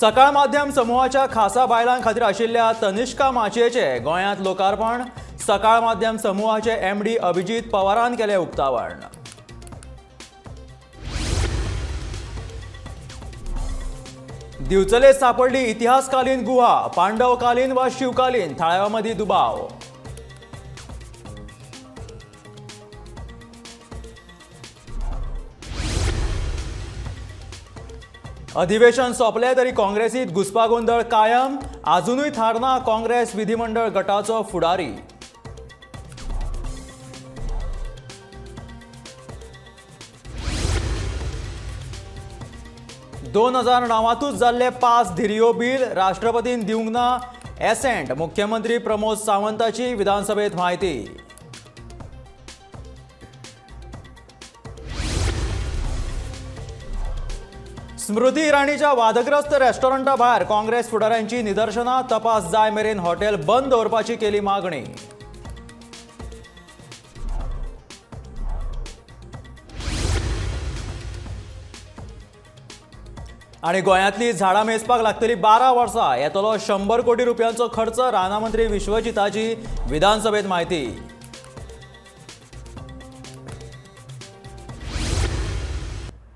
सकाळ माध्यम समुहाच्या खासा बायलां खातीर आशिल्ल्या तनिष्का माचयेचे गोंयांत लोकार्पण. सकाळ माध्यम समुहाचे एमडी अभिजीत पवारान केलें उक्तावण. दिवचले सापडली इतिहासकालीन गुहा, पांडवकालीन वा शिवकालीन, थळाव्यां मदीं दुबाव. अधिवेशन सोंपलें तरी काँग्रेसीत घुस्पागोंदळ कायम, आजुनूय थारना काँग्रेस विधिमंडळ गटाचो फुडारी. 2009तूच जाल्ले पास धिरयो बील राष्ट्रपतीन दिवंक ना एसेंट, मुख्यमंत्री प्रमोद सावंताची विधानसभेत म्हायती. स्मृती इराणीच्या वादग्रस्त रेस्टॉरंटा भायर काँग्रेस फुडाऱ्यांची निदर्शनां, तपास जाय मेरेन हॉटेल बंद दवरपाची केली मागणी. आनी गोंयांतली झाडां मेजपाक लागतली 12 वर्सां, येतलो 100 कोटी रुपयांचो खर्च, रानां मंत्री विश्वजिताची विधानसभेत म्हायती.